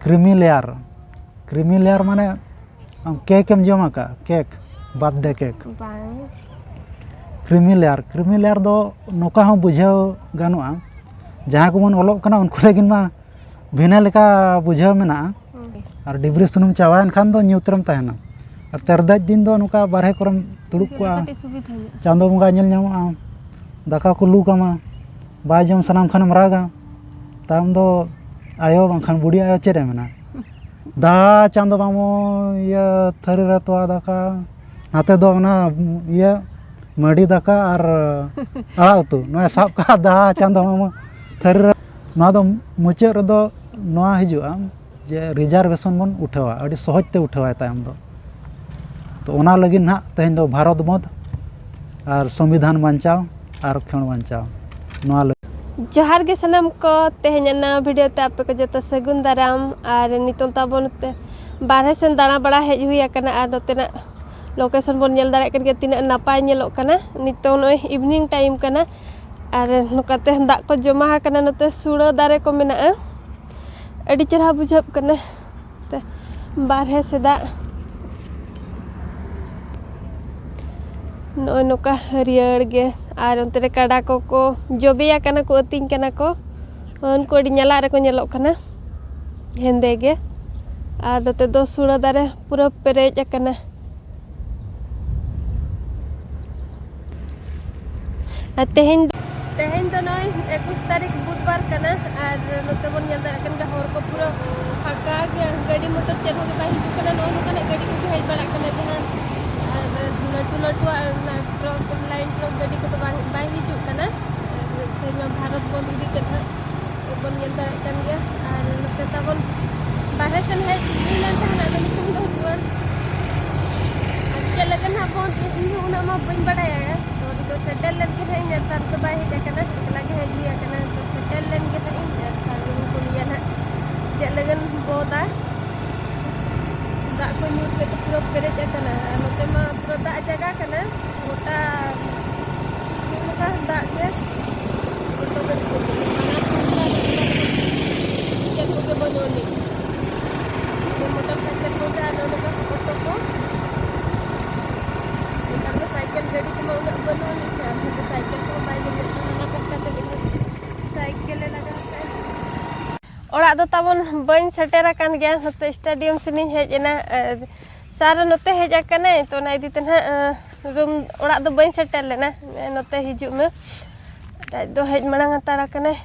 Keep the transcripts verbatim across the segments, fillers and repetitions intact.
Creamy layer. Creamy layer ᱢᱟᱱᱮ ᱟᱢ cake ᱮᱢ ᱡᱚᱢ ᱟᱠᱟᱫᱼᱟ? Cake, birthday cake. ᱵᱟᱝ᱾ ᱠᱨᱤᱢᱤ ᱞᱮᱭᱟᱨ, ᱠᱨᱤᱢᱤ ᱞᱮᱭᱟᱨ ᱫᱚ ᱱᱚᱝᱠᱟ ᱦᱚᱸ ᱵᱩᱡᱷᱟᱹᱣ ᱜᱟᱱᱚᱜᱼᱟ, ᱡᱟᱦᱟᱸᱭ ᱠᱚᱵᱚᱱ ᱚᱞᱚᱜ ᱠᱟᱱᱟ ᱩᱱᱠᱩ ᱞᱟᱹᱜᱤᱫ ᱢᱟ ᱵᱷᱤᱱᱟᱹ ᱞᱮᱠᱟ ᱵᱩᱡᱷᱟᱹᱣ ᱢᱮᱱᱟᱜᱼᱟ᱾ ᱦᱩᱸ᱾ ᱟᱨ ᱰᱤᱵᱨᱤ ᱥᱩᱱᱩᱢ ᱪᱟᱵᱟᱭᱮᱱ ᱠᱷᱟᱱ ᱫᱚ ᱧᱩᱛ ᱨᱮᱢ ᱛᱟᱦᱮᱱᱟ᱾ ᱟᱨ ᱛᱮᱨᱫᱮᱡ ᱫᱤᱱ ᱫᱚ ᱱᱚᱝᱠᱟ ᱵᱟᱨᱦᱮ ᱠᱚᱨᱮᱢ ᱫᱩᱲᱩᱵ ᱠᱚᱜᱼᱟ, ᱠᱟᱹᱴᱤᱡ ᱥᱩᱵᱤᱫᱷᱟ ᱧᱚᱜ᱾ ᱪᱟᱸᱫᱚ ᱵᱚᱸᱜᱟ ᱧᱮᱞ ᱧᱟᱢᱚᱜᱼᱟ, ᱫᱟᱠᱟ ᱠᱚ ᱞᱩ ᱠᱟᱢᱟ, ᱵᱟᱭ ᱡᱚᱢ ᱥᱟᱱᱟᱢ ᱠᱷᱟᱱᱮᱢ ᱨᱟᱜᱟ᱾ ᱛᱟᱭᱚᱢ ᱫᱚ ᱟᱭᱳ ᱵᱟᱝᱠᱷᱟᱱ ᱵᱩᱰᱷᱤ ᱟᱭᱳ ᱪᱮᱫ ᱮ ᱢᱮᱱᱟ? "ᱫᱟ ᱪᱟᱸᱫᱚ ᱢᱟᱢᱚ, ᱤᱭᱟᱹ ᱛᱷᱟᱹᱨᱤ ᱨᱮ ᱛᱚᱣᱟ ᱫᱟᱠᱟ", ᱱᱟᱛᱮ ᱫᱚ ᱚᱱᱟ ᱤᱭᱟᱹ ᱢᱟᱹᱰᱤ ᱫᱟᱠᱟ ᱟᱨ ᱟᱲᱟᱜ ᱩᱛᱩ, ᱱᱚᱣᱟ ᱥᱟᱵ ᱠᱟᱜᱼᱟ, "ᱫᱟ ᱪᱟᱸᱫᱚ ᱢᱟᱢᱚ ᱛᱷᱟᱹᱨᱤ ᱨᱮ", ᱱᱚᱣᱟ ᱫᱚ ᱢᱩᱪᱟᱹᱫ ᱨᱮᱫᱚ ᱱᱚᱣᱟ ᱦᱤᱡᱩᱜᱼᱟ ᱡᱮ ᱨᱤᱡᱟᱨᱵᱷᱮᱥᱚᱱ ᱵᱚᱱ ᱩᱴᱷᱟᱹᱣᱟ, ᱟᱹᱰᱤ ᱥᱚᱦᱚᱡᱽ ᱛᱮ ᱩᱴᱷᱟᱹᱣᱟᱭ ᱛᱟᱭᱚᱢ ᱫᱚ᱾ ᱛᱚ ᱚᱱᱟ ᱞᱟᱹᱜᱤᱫ ᱱᱟᱦᱟᱜ ᱛᱮᱦᱮᱧ ᱫᱚ ᱵᱷᱟᱨᱚᱛ ᱵᱚᱸᱫᱽ ᱟᱨ ᱥᱚᱝᱵᱤᱫᱷᱟᱱ ᱵᱟᱧᱪᱟᱣ, ᱟᱨᱠᱷᱚᱱ ᱵᱟᱧᱪᱟᱣ, ᱱᱚᱣᱟ ᱞᱟᱹᱜᱤᱫ᱾ ᱡᱚᱦᱟᱨ ᱜᱮ ᱥᱟᱱᱟᱢ ᱠᱚ, ᱛᱮᱦᱮᱧ ᱚᱱᱟ ᱵᱷᱤᱰᱤᱭᱳ ᱛᱮ ᱟᱯᱮ ᱠᱚ ᱡᱚᱛᱚ ᱥᱟᱹᱜᱩᱱ ᱫᱟᱨᱟᱢ᱾ ᱟᱨ ᱱᱤᱛᱚᱝ ᱛᱟᱵᱚᱱ ᱱᱚᱛᱮ ᱵᱟᱨᱦᱮ ᱥᱮᱱ ᱫᱟᱬᱟ ᱵᱟᱲᱟ ᱦᱮᱡ ᱦᱩᱭ ᱟᱠᱟᱱᱟ, ᱟᱨ ᱱᱚᱛᱮᱱᱟᱜ ᱞᱳᱠᱮᱥᱚᱱ ᱵᱚᱱ ᱧᱮᱞ ᱫᱟᱲᱮᱭᱟᱜ ᱠᱟᱱ ᱜᱮᱭᱟ ᱛᱤᱱᱟᱹᱜ ᱱᱟᱯᱟᱭ ᱧᱮᱞᱚᱜ ᱠᱟᱱᱟ᱾ ᱱᱤᱛᱚᱝ ᱱᱚᱜᱼᱚᱭ ᱤᱵᱷᱤᱱᱤᱝ ᱴᱟᱭᱤᱢ ᱠᱟᱱᱟ, ᱟᱨ ᱱᱚᱝᱠᱟᱛᱮ ᱫᱟᱜ ᱠᱚ ᱡᱚᱢᱟ ᱟᱠᱟᱱᱟ᱾ ᱱᱚᱛᱮ ᱥᱩᱲᱟᱹ ᱫᱟᱨᱮ ᱠᱚ ᱢᱮᱱᱟᱜᱼᱟ, ᱟᱹᱰᱤ ᱪᱮᱦᱨᱟ ᱵᱩᱡᱷᱟᱹᱜ ᱠᱟᱱᱟ᱾ ᱛᱮ ᱵᱟᱨᱦᱮ ᱥᱮᱫᱟᱜ ᱱᱚᱜᱼᱚᱭ ᱱᱚᱝᱠᱟ ᱦᱟᱹᱨᱭᱟᱹᱲ ᱜᱮ, ᱟᱨ ᱚᱱᱛᱮ ᱨᱮ ᱠᱟᱰᱟ ᱠᱚᱠᱚ ᱡᱚᱵᱮᱭᱟ ᱠᱟᱱᱟ ᱠᱚ, ᱟᱹᱛᱤᱧ ᱠᱟᱱᱟ ᱠᱚ᱾ ᱩᱱᱠᱩ ᱟᱹᱰᱤ ᱧᱟᱞᱟᱜ ᱨᱮᱠᱚ ᱧᱮᱞᱚᱜ ᱠᱟᱱᱟ, ᱦᱮᱸᱫᱮ ᱜᱮ᱾ ᱟᱨ ᱱᱚᱛᱮ ᱫᱚ ᱥᱩᱲᱟᱹ ᱫᱟᱨᱮ ᱯᱩᱨᱟᱹ ᱯᱮᱨᱮᱡ ᱟᱠᱟᱱᱟ᱾ ᱟᱨ ᱛᱮᱦᱮᱧ, ᱛᱮᱦᱮᱧ ᱫᱚ ᱱᱚᱜᱼᱚᱭ ᱮᱠᱩᱥ ᱛᱟᱹᱨᱤᱠᱷ ᱵᱩᱫᱷᱵᱟᱨ ᱠᱟᱱᱟ, ᱟᱨ ᱱᱚᱛᱮ ᱵᱚᱱ ᱧᱮᱞ ᱫᱟᱲᱮᱭᱟᱜ ᱠᱟᱱ ᱜᱮᱭᱟ ᱦᱚᱨ ᱠᱚ ᱯᱩᱨᱟᱹ ᱯᱷᱟᱸᱠᱟ ᱜᱮᱭᱟ, ᱜᱟᱹᱰᱤ ᱢᱚᱴᱚᱨ ᱪᱮᱫ ᱦᱚᱸ ᱜᱮ ᱵᱟᱭ ᱦᱤᱡᱩᱜ ᱠᱟᱱᱟ᱾ ᱱᱚᱜᱼᱚ ᱱᱚᱝᱠᱟᱱᱟᱜ ᱜᱟᱹᱰᱤ ᱠᱚᱜᱮ ᱦᱮᱡ ᱵᱟᱲᱟᱜ ᱠᱟᱱᱟ ᱡᱟᱦᱟᱸ, ᱟᱨ ᱞᱟᱹᱴᱩ ᱞᱟᱹᱴᱩᱣᱟᱜ ᱚᱱᱟ ᱴᱨᱚᱠ, ᱞᱟᱭᱤᱱ ᱴᱨᱚᱠ ᱜᱟᱹᱰᱤ ᱠᱚᱫᱚ ᱵᱟᱝ, ᱵᱟᱭ ᱦᱤᱡᱩᱜ ᱠᱟᱱᱟ᱾ ᱟᱨ ᱛᱮᱦᱮᱧ ᱢᱟ ᱵᱷᱟᱨᱚᱛ ᱵᱚᱱᱫ ᱤᱫᱤ ᱠᱟᱱᱟ ᱦᱟᱸᱜ᱾ ᱵᱚᱱ ᱧᱮᱞ ᱫᱟᱲᱮᱭᱟᱜ ᱠᱟᱱ ᱜᱮᱭᱟ᱾ ᱟᱨ ᱱᱚᱛᱮ ᱛᱟᱵᱚᱱ ᱵᱟᱨᱦᱮ ᱥᱮᱱ ᱦᱮᱡ ᱦᱩᱭ ᱞᱮᱱ ᱛᱟᱦᱮᱱᱟ, ᱟᱫᱚ ᱱᱤᱛᱚᱝ ᱫᱚ ᱨᱩᱣᱟᱹᱲ᱾ ᱟᱨ ᱪᱮᱫ ᱞᱟᱹᱜᱤᱫ ᱱᱟᱦᱟᱜ ᱵᱚᱱᱫ, ᱤᱧ ᱦᱚᱸ ᱩᱱᱟᱹᱜ ᱢᱟ ᱵᱟᱹᱧ ᱵᱟᱲᱟᱭᱟ᱾ ᱱᱚᱰᱮ ᱫᱚ ᱥᱮᱴᱮᱨ ᱞᱮᱱ ᱜᱮ ᱦᱟᱸᱜ ᱤᱧ, ᱟᱨ ᱥᱟᱨ ᱫᱚ ᱵᱟᱭ ᱦᱮᱡ ᱟᱠᱟᱱᱟ, ᱮᱠᱞᱟ ᱜᱮ ᱦᱮᱡ ᱦᱩᱭ ᱟᱠᱟᱱᱟ᱾ ᱛᱚ ᱥᱮᱴᱮᱨ ᱞᱮᱱ ᱜᱮ ᱦᱟᱸᱜ ᱤᱧ, ᱟᱨ ᱥᱟᱨ ᱜᱮᱵᱚᱱ ᱠᱩᱞᱤᱭᱟ ᱱᱟᱦᱟᱜ ᱪᱮᱫ ᱞᱟᱹᱜᱤᱫ ᱵᱚᱱᱫᱟ᱾ ᱫᱟᱜ ᱠᱚ ᱧᱩᱨ ᱠᱟᱛᱮ ᱯᱩᱨᱟᱹ ᱯᱮᱨᱮᱡ ᱟᱠᱟᱱᱟ, ᱟᱨ ᱱᱚᱛᱮ ᱢᱟ ᱯᱩᱨᱟᱹ ᱫᱟᱜ ᱡᱟᱭᱜᱟ ᱠᱟᱱᱟ, ᱜᱚᱴᱟ ᱱᱚᱜᱼᱚ ᱱᱚᱝᱠᱟ ᱫᱟᱜ ᱜᱮ᱾ ᱚᱴᱳ ᱜᱟᱹᱰᱤ ᱠᱚ ᱵᱟᱱᱟᱨ ᱠᱚ ᱪᱟᱞᱟᱜ ᱠᱟᱱᱟ, ᱪᱮᱫ ᱠᱚᱜᱮ ᱵᱟᱹᱱᱩᱜ ᱟᱹᱱᱤᱡ᱾ ᱟᱫᱚ ᱛᱟᱵᱚᱱ ᱵᱟᱹᱧ ᱥᱮᱴᱮᱨ ᱟᱠᱟᱱ ᱜᱮᱭᱟ, ᱱᱚᱛᱮ ᱥᱴᱮᱰᱤᱭᱟᱢ ᱥᱮᱱᱤᱧ ᱦᱮᱡ ᱮᱱᱟ᱾ ᱟᱨ ᱥᱟᱨ ᱱᱚᱛᱮ ᱦᱮᱡ ᱟᱠᱟᱱᱟᱭ, ᱛᱚ ᱚᱱᱟ ᱤᱫᱤ ᱛᱮ ᱱᱟᱦᱟᱜ, ᱟᱸ, ᱨᱩᱢ, ᱚᱲᱟᱜ ᱫᱚ ᱵᱟᱹᱧ ᱥᱮᱴᱮᱨ ᱞᱮᱱᱟ᱾ ᱱᱚᱛᱮ ᱦᱤᱡᱩᱜ ᱢᱮ᱾ ᱟᱡ ᱫᱚ ᱦᱮᱡ ᱢᱟᱲᱟᱝ ᱦᱟᱛᱟᱲ ᱟᱠᱟᱱᱟᱭ᱾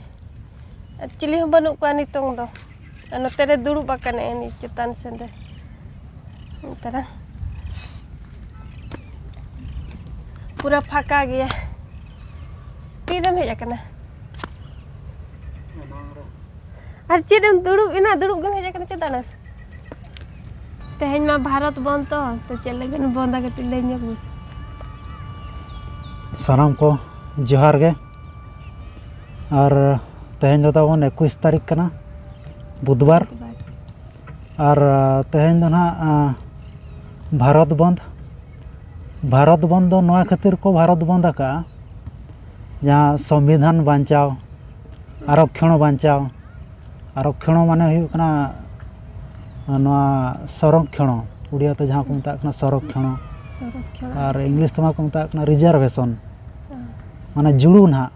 ᱟᱨ ᱪᱤᱞᱤ ᱦᱚᱸ ᱵᱟᱹᱱᱩᱜ ᱠᱚᱣᱟ ᱱᱤᱛᱚᱝ ᱫᱚ᱾ ᱟᱨ ᱱᱚᱛᱮ ᱨᱮ ᱫᱩᱲᱩᱵ ᱟᱠᱟᱱᱟᱭ ᱩᱱᱤ ᱪᱮᱛᱟᱱ ᱥᱮᱱ ᱨᱮ᱾ ᱛᱟᱨᱟ᱾ ᱯᱩᱨᱟᱹ ᱯᱷᱟᱸᱠᱟ ᱜᱮᱭᱟ᱾ ᱛᱤᱨᱮᱢ ᱦᱮᱡ ᱟᱠᱟᱱᱟ? ᱟᱨ ᱪᱮᱫ ᱮᱢ ᱫᱩᱲᱩᱵ ᱮᱱᱟ? ᱫᱩᱲᱩᱵ ᱜᱮᱢ ᱦᱮᱡ ᱟᱠᱟᱱᱟ ᱪᱮᱫᱟᱜ? ᱛᱮᱦᱮᱧ ᱢᱟ ᱵᱷᱟᱨᱚᱛ ᱵᱚᱱᱫ ᱛᱚ, ᱛᱚ ᱪᱮᱫ ᱞᱟᱹᱜᱤᱫ ᱵᱚᱱᱫᱟ? ᱠᱟᱹᱴᱤᱡ ᱞᱟᱹᱭ ᱧᱚᱜ ᱢᱮ᱾ ᱥᱟᱱᱟᱢ ᱠᱚ ᱡᱚᱦᱟᱨ ᱜᱮ᱾ ᱟᱨ ᱛᱮᱦᱮᱧ ᱫᱚ ᱛᱟᱵᱚᱱ ᱮᱠᱩᱥ ᱛᱟᱹᱨᱤᱠᱷ ᱠᱟᱱᱟ, ᱵᱩᱫᱷᱵᱟᱨ᱾ ᱵᱩᱫᱷᱵᱟᱨ᱾ ᱟᱨ, ᱟ, ᱛᱮᱦᱮᱧ ᱫᱚ ᱱᱟᱦᱟᱜ, ᱟ, ᱵᱷᱟᱨᱚᱛ ᱵᱚᱱᱫᱽ᱾ ᱵᱷᱟᱨᱚᱛ ᱵᱚᱱᱫᱽ ᱫᱚ ᱱᱚᱣᱟ ᱠᱷᱟᱹᱛᱤᱨ ᱠᱚ ᱵᱷᱟᱨᱚᱛ ᱵᱚᱱᱫᱽ ᱟᱠᱟᱜᱼᱟ, ᱡᱟᱦᱟᱸ ᱥᱚᱝᱵᱤᱫᱷᱟᱱ ᱵᱟᱧᱪᱟᱣ, ᱟᱨᱚᱠᱠᱷᱚᱬ ᱵᱟᱧᱪᱟᱣ᱾ ᱟᱨᱚᱠᱠᱷᱚᱬ ᱢᱟᱱᱮ ᱦᱩᱭᱩᱜ ᱠᱟᱱᱟ, ᱟ, ᱱᱚᱣᱟ ᱥᱚᱨᱚᱠᱠᱷᱚᱬ, ᱩᱲᱤᱭᱟ ᱛᱮ ᱡᱟᱦᱟᱸ ᱠᱚ ᱢᱮᱛᱟᱜ ᱠᱟᱱᱟ ᱥᱚᱨᱚᱠᱠᱷᱚᱬ, ᱥᱚᱨᱚᱠᱠᱷᱚᱬ᱾ ᱟᱨ ᱤᱝᱞᱤᱥ ᱛᱮᱢᱟ ᱠᱚ ᱢᱮᱛᱟᱜ ᱠᱟᱱᱟ ᱨᱤᱡᱟᱨᱵᱷᱮᱥᱚᱱ, ᱦᱮᱸ᱾ ᱢᱟᱱᱮ ᱡᱩᱲᱩ ᱱᱟᱦᱟᱜ᱾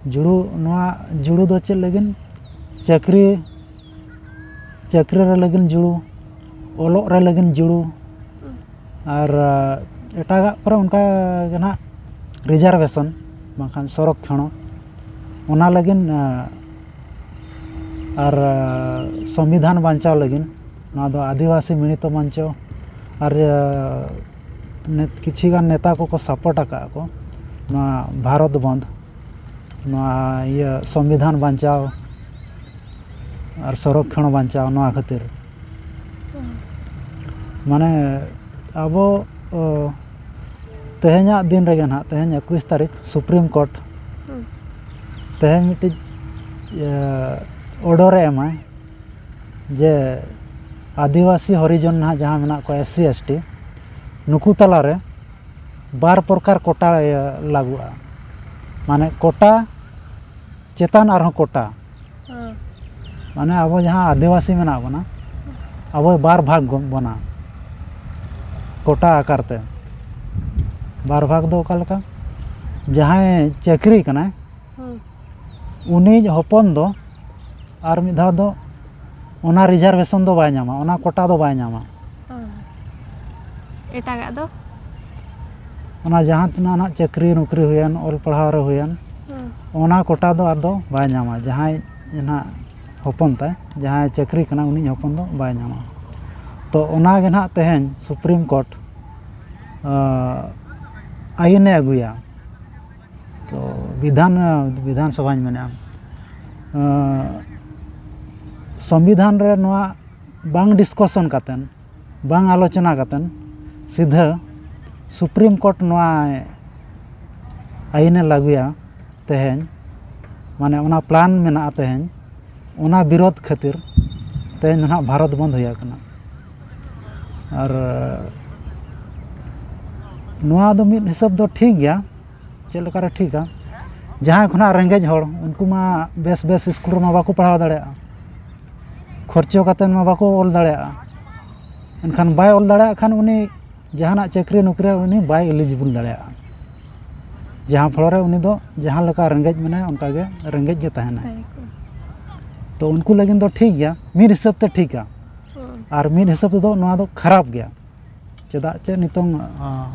ᱡᱩᱲᱩ, ᱱᱚᱣᱟ ᱡᱩᱲᱩ ᱫᱚ ᱪᱮᱫ ᱞᱟᱹᱜᱤᱫ? ᱪᱟᱹᱠᱨᱤ, ᱪᱟᱹᱠᱨᱤ ᱨᱮ ᱞᱟᱹᱜᱤᱫ ᱡᱩᱲᱩ, ᱚᱞᱚᱜ ᱨᱮ ᱞᱟᱹᱜᱤᱫ ᱡᱩᱲᱩ, ᱟᱨ, ᱟ, ᱮᱴᱟᱜᱟᱜ ᱠᱚᱨᱮ ᱚᱱᱠᱟ ᱜᱮ ᱱᱟᱦᱟᱜ ᱨᱤᱡᱟᱨᱵᱷᱮᱥᱚᱱ ᱵᱟᱝᱠᱷᱟᱱ ᱥᱚᱨᱚᱠᱠᱷᱚᱬ, ᱚᱱᱟ ᱞᱟᱹᱜᱤᱫ, ᱟ, ᱟᱨ, ᱟ, ᱥᱚᱝᱵᱤᱫᱷᱟᱱ ᱵᱟᱧᱪᱟᱣ ᱞᱟᱹᱜᱤᱫ᱾ ᱱᱚᱣᱟ ᱫᱚ ᱟᱹᱫᱤᱵᱟᱹᱥᱤ ᱢᱤᱱᱤᱛᱚ ᱢᱚᱧᱪᱚ ᱟᱨ, ᱟ, ᱱᱮᱛ-, ᱠᱤᱪᱷᱤ ᱜᱟᱱ ᱱᱮᱛᱟ ᱠᱚᱠᱚ ᱥᱟᱯᱳᱨᱴ ᱟᱠᱟᱫ ᱠᱚ ᱱᱚᱣᱟ ᱵᱷᱟᱨᱚᱛ ᱵᱚᱱᱫᱽ, ᱱᱚᱣᱟ ᱤᱭᱟᱹ ᱥᱚᱝᱵᱤᱫᱷᱟᱱ ᱵᱟᱧᱪᱟᱣ ᱟᱨ ᱥᱚᱨᱚᱠᱠᱷᱚᱬ ᱵᱟᱧᱪᱟᱣ ᱱᱚᱣᱟ ᱠᱷᱟᱹᱛᱤᱨ᱾ ᱢᱟᱱᱮ ᱟᱵᱚ, ᱚ, ᱛᱮᱦᱮᱧᱟᱜ ᱫᱤᱱ ᱨᱮᱜᱮ ᱱᱟᱦᱟᱜ, ᱛᱮᱦᱮᱧ ᱮᱠᱩᱥ ᱛᱟᱹᱨᱤᱠᱷ, ᱥᱩᱯᱨᱤᱢ ᱠᱳᱨᱴ ᱦᱩᱸ᱾ ᱛᱮᱦᱮᱧ ᱢᱤᱫᱴᱤᱡ, ᱮ, ᱚᱰᱟᱨ ᱮ ᱮᱢᱟᱭ ᱡᱮ ᱟᱹᱫᱤᱵᱟᱹᱥᱤ ᱦᱚᱨᱤᱡᱚᱱ ᱱᱟᱦᱟᱜ ᱡᱟᱦᱟᱸ ᱢᱮᱱᱟᱜ ᱠᱚᱣᱟ, ᱮᱥ ᱥᱤ, ᱮᱥ ᱴᱤ, ᱱᱩᱠᱩ ᱛᱟᱞᱟᱨᱮ ᱵᱟᱨ ᱯᱨᱚᱠᱟᱨ ᱠᱳᱴᱟ, ᱤᱭᱟᱹ, ᱞᱟᱹᱜᱩᱜᱼᱟ᱾ ᱢᱟᱱᱮ ᱠᱳᱴᱟ ᱪᱮᱛᱟᱱ ᱟᱨᱦᱚᱸ ᱠᱳᱴᱟ᱾ ᱦᱮᱸ᱾ ᱢᱟᱱᱮ ᱟᱵᱚ ᱡᱟᱦᱟᱸ ᱟᱹᱫᱤᱵᱟᱹᱥᱤ ᱢᱮᱱᱟᱜ ᱵᱚᱱᱟ, ᱟᱵᱚ ᱵᱟᱨ ᱵᱷᱟᱜᱽ ᱵᱚᱱᱟ ᱠᱳᱴᱟ ᱟᱠᱟᱨ ᱛᱮ᱾ ᱵᱟᱨ ᱵᱷᱟᱜᱽ ᱫᱚ ᱚᱠᱟ ᱞᱮᱠᱟ? ᱡᱟᱦᱟᱸᱭ ᱪᱟᱹᱠᱨᱤ ᱠᱟᱱᱟᱭ, ᱦᱮᱸ᱾ ᱩᱱᱤ ᱦᱚᱯᱚᱱ ᱫᱚ ᱟᱨ ᱢᱤᱫ ᱫᱷᱟᱣ ᱫᱚ ᱚᱱᱟ ᱨᱤᱡᱟᱨᱵᱷᱮᱥᱚᱱ ᱫᱚ ᱵᱟᱭ ᱧᱟᱢᱟ, ᱚᱱᱟ ᱠᱳᱴᱟ ᱫᱚ ᱵᱟᱭ ᱧᱟᱢᱟ᱾ ᱚ᱾ ᱮᱴᱟᱜᱟᱜ ᱫᱚ? ᱚᱱᱟ ᱡᱟᱦᱟᱸ ᱛᱤᱱᱟᱹᱜ ᱱᱟᱜ ᱪᱟᱹᱠᱨᱤ ᱱᱚᱠᱨᱤ ᱦᱩᱭᱮᱱ, ᱚᱞ ᱯᱟᱲᱦᱟᱣ ᱨᱮ ᱦᱩᱭᱮᱱ, ᱦᱩᱸ᱾ ᱚᱱᱟ ᱠᱳᱴᱟ ᱫᱚ ᱟᱫᱚ ᱵᱟᱭ ᱧᱟᱢᱟ᱾ ᱡᱟᱦᱟᱸᱭ ᱱᱟᱜ ᱦᱚᱯᱚᱱ ᱛᱟᱭ, ᱡᱟᱦᱟᱸᱭ ᱪᱟᱹᱠᱨᱤ ᱠᱟᱱᱟ, ᱩᱱᱤ ᱦᱚᱯᱚᱱ ᱫᱚ ᱵᱟᱭ ᱧᱟᱢᱟ᱾ ᱛᱚ ᱚᱱᱟ ᱜᱮ ᱱᱟᱜ ᱛᱮᱦᱮᱧ ᱥᱩᱯᱨᱤᱢ ᱠᱳᱨᱴ, ᱟᱸ, ᱟᱹᱭᱤᱱᱮ ᱟᱹᱜᱩᱭᱟ᱾ ᱛᱚ ᱵᱤᱫᱷᱟᱱ, ᱵᱤᱫᱷᱟᱱ ᱥᱚᱵᱷᱟᱧ ᱢᱮᱱᱮᱫᱼᱟ, ᱟᱸ, ᱥᱚᱝᱵᱤᱫᱷᱟᱱ ᱨᱮ ᱱᱚᱣᱟ ᱵᱟᱝ ᱰᱤᱥᱠᱚᱥᱚᱱ ᱠᱟᱛᱮᱱ, ᱵᱟᱝ ᱟᱞᱳᱪᱚᱱᱟ ᱠᱟᱛᱮᱱ ᱥᱤᱫᱷᱟᱹ ᱥᱩᱯᱨᱤᱢ ᱠᱳᱨᱴ ᱱᱚᱣᱟ ᱟᱹᱭᱤᱱᱮ ᱞᱟᱹᱜᱩᱭᱟ ᱛᱮᱦᱮᱧ, ᱢᱟᱱᱮ ᱚᱱᱟ ᱯᱞᱟᱱ ᱢᱮᱱᱟᱜᱼᱟ ᱛᱮᱦᱮᱧ, ᱚᱱᱟ ᱵᱤᱨᱳᱫᱷ ᱠᱷᱟᱹᱛᱤᱨ ᱛᱮᱦᱮᱧ ᱫᱚ ᱱᱟᱦᱟᱜ ᱵᱷᱟᱨᱚᱛ ᱵᱚᱱᱫᱷ ᱦᱩᱭ ᱟᱠᱟᱱᱟ᱾ ᱟᱨ ᱱᱚᱣᱟ ᱫᱚ ᱢᱤᱫ ᱦᱤᱥᱟᱹᱵ ᱫᱚ ᱴᱷᱤᱠ ᱜᱮᱭᱟ᱾ ᱪᱮᱫ ᱞᱮᱠᱟᱨᱮ ᱴᱷᱤᱠᱟ? ᱡᱟᱦᱟᱸᱭ ᱠᱷᱚᱱᱟᱜ ᱨᱮᱸᱜᱮᱡ ᱦᱚᱲ, ᱩᱱᱠᱩ ᱢᱟ ᱵᱮᱥ ᱵᱮᱥ ᱥᱠᱩᱞ ᱨᱮᱢᱟ ᱵᱟᱠᱚ ᱯᱟᱲᱦᱟᱣ ᱫᱟᱲᱮᱭᱟᱜᱼᱟ, ᱠᱷᱚᱨᱪᱚ ᱠᱟᱛᱮᱫ ᱢᱟ ᱵᱟᱠᱚ ᱚᱞ ᱫᱟᱲᱮᱭᱟᱜᱼᱟ᱾ ᱮᱱᱠᱷᱟᱱ ᱵᱟᱭ ᱚᱞ ᱫᱟᱲᱮᱭᱟᱜ ᱠᱷᱟᱱ ᱩᱱᱤ ᱡᱟᱦᱟᱱᱟᱜ ᱪᱟᱹᱠᱨᱤ ᱱᱚᱠᱨᱤ ᱨᱮ ᱩᱱᱤ ᱵᱟᱭ eligible ᱫᱟᱲᱮᱭᱟᱜᱼᱟ᱾ ᱡᱟᱦᱟᱸ ᱯᱷᱚᱲᱚ ᱨᱮ ᱩᱱᱤ ᱫᱚ ᱡᱟᱦᱟᱸ ᱞᱮᱠᱟ ᱨᱮᱸᱜᱮᱡ ᱢᱮᱱᱟᱭᱟ, ᱚᱱᱠᱟ ᱜᱮ ᱨᱮᱸᱜᱮᱡ ᱜᱮ ᱛᱟᱦᱮᱱᱟᱭ᱾ ᱛᱟᱦᱮᱸ ᱠᱚᱜᱼᱟ᱾ ᱛᱚ ᱩᱱᱠᱩ ᱞᱟᱹᱜᱤᱫ ᱫᱚ ᱴᱷᱤᱠ ᱜᱮᱭᱟ, ᱢᱤᱫ ᱦᱤᱥᱟᱹᱵ ᱛᱮ ᱴᱷᱤᱠᱟ᱾ ᱦᱩᱸ᱾ ᱟᱨ ᱢᱤᱫ ᱦᱤᱥᱟᱹᱵ ᱛᱮᱫᱚ ᱱᱚᱣᱟ ᱫᱚ ᱠᱷᱟᱨᱟᱯ ᱜᱮᱭᱟ᱾ ᱪᱮᱫᱟᱜ ᱪᱮ ᱱᱤᱛᱚᱝ, ᱟᱸ,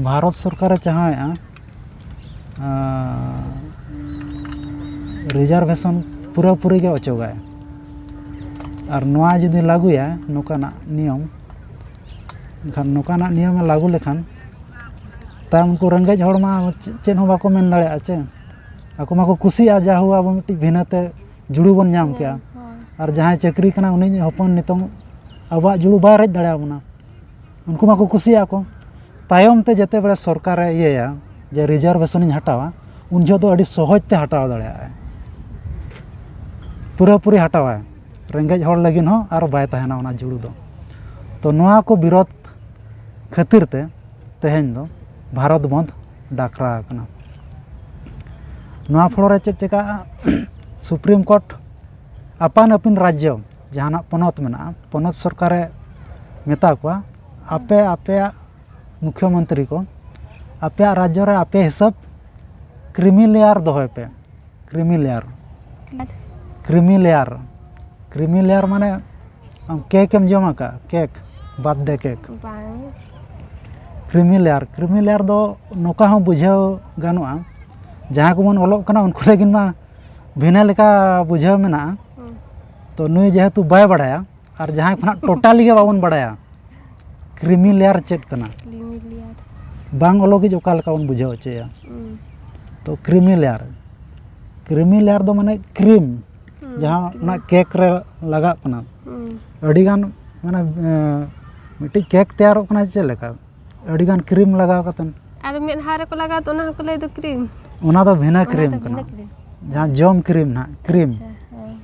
ᱵᱷᱟᱨᱚᱛ ᱥᱚᱨᱠᱟᱨᱮ ᱪᱟᱦᱟᱣᱮᱫᱼᱟ, ᱟᱸ, ᱨᱤᱡᱟᱨᱵᱷᱮᱥᱚᱱ ᱯᱩᱨᱟᱹᱯᱩᱨᱤ ᱜᱮ ᱚᱪᱚᱜᱟᱭ᱾ ᱟᱨ ᱱᱚᱣᱟ ᱡᱩᱫᱤ ᱞᱟᱹᱜᱩᱭᱟ, ᱱᱚᱝᱠᱟᱱᱟᱜ ᱱᱤᱭᱚᱢ, ᱮᱱᱠᱷᱟᱱ ᱱᱚᱝᱠᱟᱱᱟᱜ ᱱᱤᱭᱚᱢᱮ ᱞᱟᱹᱜᱩ ᱞᱮᱠᱷᱟᱱ, ᱛᱟᱭᱚᱢ ᱩᱱᱠᱩ ᱨᱮᱸᱜᱮᱡ ᱦᱚᱲ ᱢᱟ ᱪᱮ-, ᱪᱮᱫ ᱦᱚᱸ ᱵᱟᱠᱚ ᱢᱮᱱ ᱫᱟᱲᱮᱭᱟᱜᱼᱟ ᱪᱮ᱾ ᱟᱠᱚ ᱢᱟᱠᱚ ᱠᱩᱥᱤᱭᱟᱜᱼᱟ, ᱡᱟ ᱦᱳ, ᱟᱵᱚ ᱢᱤᱫᱴᱤᱡ ᱵᱷᱤᱱᱟᱹᱛᱮ ᱡᱩᱲᱩ ᱵᱚᱱ ᱧᱟᱢ ᱠᱮᱜᱼᱟ᱾ ᱦᱳᱭ᱾ ᱟᱨ ᱡᱟᱦᱟᱸᱭ ᱪᱟᱹᱠᱨᱤ ᱠᱟᱱᱟ, ᱩᱱᱤ ᱦᱚᱯᱚᱱ ᱱᱤᱛᱚᱝ ᱟᱵᱚᱣᱟᱜ ᱡᱩᱲᱩ ᱵᱟᱭ ᱨᱮᱡ ᱫᱟᱲᱮᱭᱟᱵᱚᱱᱟ᱾ ᱩᱱᱠᱩ ᱢᱟᱠᱚ ᱠᱩᱥᱤᱭᱟᱜᱼᱟ ᱠᱚ᱾ ᱛᱟᱭᱚᱢ ᱛᱮ ᱡᱮᱛᱮ ᱵᱮᱲᱟ ᱥᱚᱨᱠᱟᱨᱮ ᱤᱭᱟᱹᱭᱟ ᱡᱮ ᱨᱤᱡᱟᱨᱵᱷᱮᱥᱚᱱᱤᱧ ᱦᱟᱛᱟᱣᱟ, ᱩᱱ ᱡᱚᱦᱚᱜ ᱫᱚ ᱟᱹᱰᱤ ᱥᱚᱦᱚᱡᱽ ᱛᱮ ᱦᱟᱛᱟᱣ ᱫᱟᱲᱮᱭᱟᱜᱼᱟᱭ, ᱯᱩᱨᱟᱹᱯᱩᱨᱤ ᱦᱟᱛᱟᱣᱟᱭ᱾ ᱨᱮᱸᱜᱮᱡ ᱦᱚᱲ ᱞᱟᱹᱜᱤᱫ ᱦᱚᱸ ᱟᱨ ᱵᱟᱭ ᱛᱟᱦᱮᱱᱟ ᱚᱱᱟ ᱡᱩᱲᱩ ᱫᱚ᱾ ᱛᱚ ᱱᱚᱣᱟ ᱠᱚ ᱵᱤᱨᱳᱫᱷ ᱠᱷᱟᱹᱛᱤᱨ ᱛᱮ ᱛᱮᱦᱮᱧ ᱫᱚ ᱵᱷᱟᱨᱚᱛ ᱵᱚᱱᱫᱷ ᱰᱟᱠᱨᱟ ᱟᱠᱟᱱᱟ᱾ ᱱᱚᱣᱟ ᱯᱷᱚᱲᱚ ᱨᱮ ᱪᱮᱫ ᱪᱮᱠᱟᱜᱼᱟ? ᱥᱩᱯᱨᱤᱢ ᱠᱳᱨᱴ ᱟᱯᱟᱱ ᱟᱹᱯᱤᱱ ᱨᱟᱡᱽᱡᱚ, ᱡᱟᱦᱟᱱᱟᱜ ᱯᱚᱱᱚᱛ ᱢᱮᱱᱟᱜᱼᱟ, ᱯᱚᱱᱚᱛ ᱥᱚᱨᱠᱟᱨᱮ ᱢᱮᱛᱟ ᱠᱚᱣᱟ, ᱟᱯᱮ ᱟᱯᱮᱭᱟᱜ ᱢᱩᱠᱷᱭᱚᱢᱚᱱᱛᱨᱤ ᱠᱚ, ᱟᱯᱮᱭᱟᱜ ᱨᱟᱡᱽᱡᱚ ᱨᱮ ᱟᱯᱮ ᱦᱤᱥᱟᱹᱵ ᱠᱨᱤᱢᱤ ᱞᱮᱭᱟᱨ ᱫᱚᱦᱚᱭ ᱯᱮ, ᱠᱨᱤᱢᱤ ᱞᱮᱭᱟᱨ᱾ ᱟᱨ ᱠᱨᱤᱢᱤ ᱞᱮᱭᱟᱨ᱾ ᱠᱨᱤᱢᱤ ᱞᱮᱭᱟᱨ ᱢᱟᱱᱮ ᱟᱢ ᱠᱮᱠ ᱮᱢ ᱡᱚᱢ ᱟᱠᱟᱫᱼᱟ? Cake, birthday cake. ᱵᱟᱝ᱾ ᱠᱨᱤᱢᱤ ᱞᱮᱭᱟᱨ, ᱠᱨᱤᱢᱤ ᱞᱮᱭᱟᱨ ᱫᱚ ᱱᱚᱝᱠᱟ ᱦᱚᱸ ᱵᱩᱡᱷᱟᱹᱣ ᱜᱟᱱᱚᱜᱼᱟ, ᱡᱟᱦᱟᱸᱭ ᱠᱚᱵᱚᱱ ᱚᱞᱚᱜ ᱠᱟᱱᱟ ᱩᱱᱠᱩ ᱞᱟᱹᱜᱤᱫ ᱢᱟ ᱵᱷᱤᱱᱟᱹ ᱞᱮᱠᱟ ᱵᱩᱡᱷᱟᱹᱣ ᱢᱮᱱᱟᱜᱼᱟ᱾ ᱦᱩᱸ᱾ ᱛᱚ ᱱᱩᱭ ᱡᱮᱦᱮᱛᱩ ᱵᱟᱭ ᱵᱟᱲᱟᱭᱟ, ᱟᱨ ᱡᱟᱦᱟᱸᱭ ᱠᱷᱚᱱᱟᱜ ᱴᱳᱴᱟᱞᱤ ᱜᱮ ᱵᱟᱵᱚᱱ ᱵᱟᱲᱟᱭᱟ ᱠᱨᱤᱢᱤ ᱞᱮᱭᱟᱨ ᱪᱮᱫ ᱠᱟᱱᱟ, ᱠᱨᱤᱢᱤ ᱞᱮᱭᱟᱨ᱾ ᱵᱟᱝ ᱚᱞᱚᱜᱤᱡ ᱚᱠᱟ ᱞᱮᱠᱟ ᱵᱚᱱ ᱵᱩᱡᱷᱟᱹᱣ ᱦᱚᱪᱚᱭᱟ? ᱦᱩᱸ᱾ ᱛᱚ ᱠᱨᱤᱢᱤ ᱞᱮᱭᱟᱨ, ᱠᱨᱤᱢᱤ ᱞᱮᱭᱟᱨ ᱫᱚ ᱢᱟᱱᱮ ᱠᱨᱤᱢ, ᱦᱩᱸ, ᱡᱟᱦᱟᱸ ᱠᱨᱤᱢ᱾ ᱚᱱᱟ ᱠᱮᱠ ᱨᱮ ᱞᱟᱜᱟᱜ ᱠᱟᱱᱟ᱾ ᱦᱩᱸ᱾ ᱟᱹᱰᱤᱜᱟᱱ ᱢᱟᱱᱮ ᱮᱸ, ᱢᱤᱫᱴᱤᱡ ᱠᱮᱠ ᱛᱮᱭᱟᱨᱚᱜ ᱠᱟᱱᱟ ᱪᱮᱫ ᱞᱮᱠᱟ, ᱟᱹᱰᱤᱜᱟᱱ ᱠᱨᱤᱢ ᱞᱟᱜᱟᱣ ᱠᱟᱛᱮ᱾ ᱟᱨ ᱢᱮᱫᱦᱟ ᱨᱮᱠᱚ ᱞᱟᱜᱟᱣ ᱫᱚ, ᱚᱱᱟ ᱦᱚᱸᱠᱚ ᱞᱟᱹᱭ ᱫᱚ ᱠᱨᱤᱢ᱾ ᱚᱱᱟ ᱫᱚ ᱵᱷᱤᱱᱟᱹ ᱚᱱᱟ ᱠᱨᱤᱢ ᱫᱚ ᱠᱟᱱᱟ, ᱵᱷᱤᱱᱟᱹ ᱠᱨᱤᱢ᱾ ᱡᱟᱦᱟᱸ ᱡᱚᱢ ᱠᱨᱤᱢ ᱱᱟᱦᱟᱜ, ᱠᱨᱤᱢ᱾ ᱟᱪᱪᱷᱟ, ᱦᱮᱸ᱾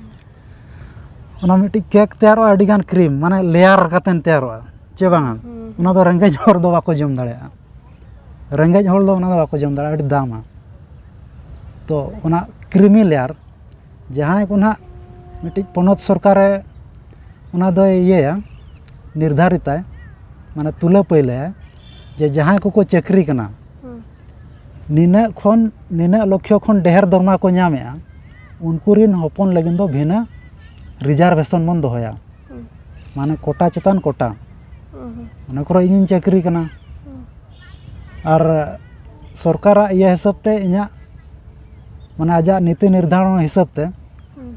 ᱚᱱᱟ ᱢᱤᱫᱴᱤᱡ ᱠᱮᱠ ᱛᱮᱭᱟᱨᱚᱜᱼᱟ, ᱟᱹᱰᱤᱜᱟᱱ ᱠᱨᱤᱢ, ᱢᱟᱱᱮ ᱞᱮᱭᱟᱨ ᱠᱟᱛᱮ ᱛᱮᱭᱟᱨᱚᱜᱼᱟ, ᱪᱮ ᱵᱟᱝᱟ? ᱦᱩᱸ᱾ ᱚᱱᱟ ᱫᱚ ᱨᱮᱸᱜᱮᱡ ᱦᱚᱲ ᱫᱚ ᱵᱟᱠᱚ ᱡᱚᱢ ᱫᱟᱲᱮᱭᱟᱜᱼᱟ᱾ ᱨᱮᱸᱜᱮᱡ ᱦᱚᱲ ᱫᱚ ᱚᱱᱟ ᱫᱚ ᱵᱟᱠᱚ ᱡᱚᱢ ᱫᱟᱲᱮᱭᱟᱜᱼᱟ, ᱟᱹᱰᱤ ᱫᱟᱢᱟ᱾ ᱛᱚ ᱚᱱᱟ ᱠᱨᱤᱢᱤ ᱞᱮᱭᱟᱨ, ᱡᱟᱦᱟᱸᱭ ᱠᱚ ᱱᱟᱦᱟᱜ ᱢᱤᱫᱴᱤᱡ ᱯᱚᱱᱚᱛ ᱥᱚᱨᱠᱟᱨᱮ ᱚᱱᱟ ᱫᱚᱭ ᱤᱭᱟᱹᱭᱟ, ᱱᱤᱨᱫᱷᱟᱨᱤᱛᱟᱭ, ᱢᱟᱱᱮ ᱛᱩᱞᱟᱹ ᱯᱟᱹᱭᱞᱟᱹᱭᱟ, ᱡᱮ ᱡᱟᱦᱟᱸᱭ ᱠᱚᱠᱚ ᱪᱟᱹᱠᱨᱤ ᱠᱟᱱᱟ, ᱦᱩᱸ᱾ ᱱᱤᱱᱟᱹᱜ ᱠᱷᱚᱱ ᱱᱤᱱᱟᱹᱜ ᱞᱚᱠᱷᱭᱚ ᱠᱷᱚᱱ ᱰᱷᱮᱨ ᱫᱚᱨᱢᱟ ᱠᱚ ᱧᱟᱢᱮᱜᱼᱟ, ᱩᱱᱠᱩ ᱨᱤᱱ ᱦᱚᱯᱚᱱ ᱞᱟᱹᱜᱤᱫ ᱫᱚ ᱵᱷᱤᱱᱟᱹ ᱨᱤᱡᱟᱨᱵᱷᱮᱥᱚᱱ ᱵᱚᱱ ᱫᱚᱦᱚᱭᱟ᱾ ᱦᱩᱸ᱾ ᱢᱟᱱᱮ ᱠᱳᱴᱟ ᱪᱮᱛᱟᱱ ᱠᱳᱴᱟ᱾ ᱦᱩᱸ᱾ ᱢᱚᱱᱮ ᱠᱚᱨᱚ ᱤᱧᱤᱧ ᱪᱟᱹᱠᱨᱤ ᱠᱟᱱᱟ, ᱦᱩᱸ᱾ ᱟᱨ ᱥᱚᱨᱠᱟᱨᱟᱜ ᱤᱭᱟᱹ ᱦᱤᱥᱟᱹᱵ ᱛᱮ, ᱤᱧᱟᱹᱜ ᱢᱟᱱᱮ ᱟᱡᱟᱜ ᱱᱤᱛᱤ ᱱᱤᱨᱫᱷᱟᱨᱚᱱ ᱦᱤᱥᱟᱹᱵ ᱛᱮ, ᱦᱩᱸ᱾